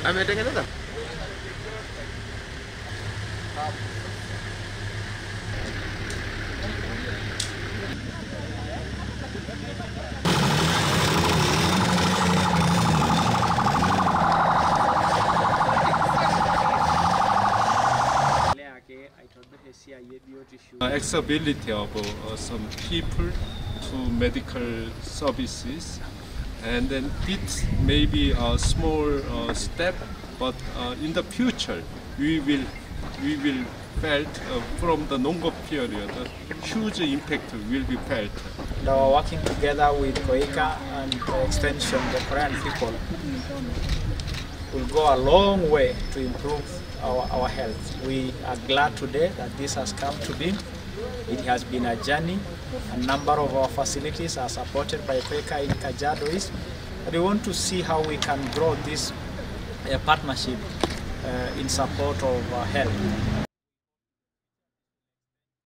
Ametengeneza? Accessibility of some people to medical services, and then it may be a small step, but in the future we will felt from the longer period huge impact will be felt. Now working together with Koika and the extension, the Korean people will go a long way to improve our health. We are glad today that this has come to be. It has been a journey. A number of our facilities are supported by Koika in Kajiado East. But we want to see how we can grow this partnership in support of health.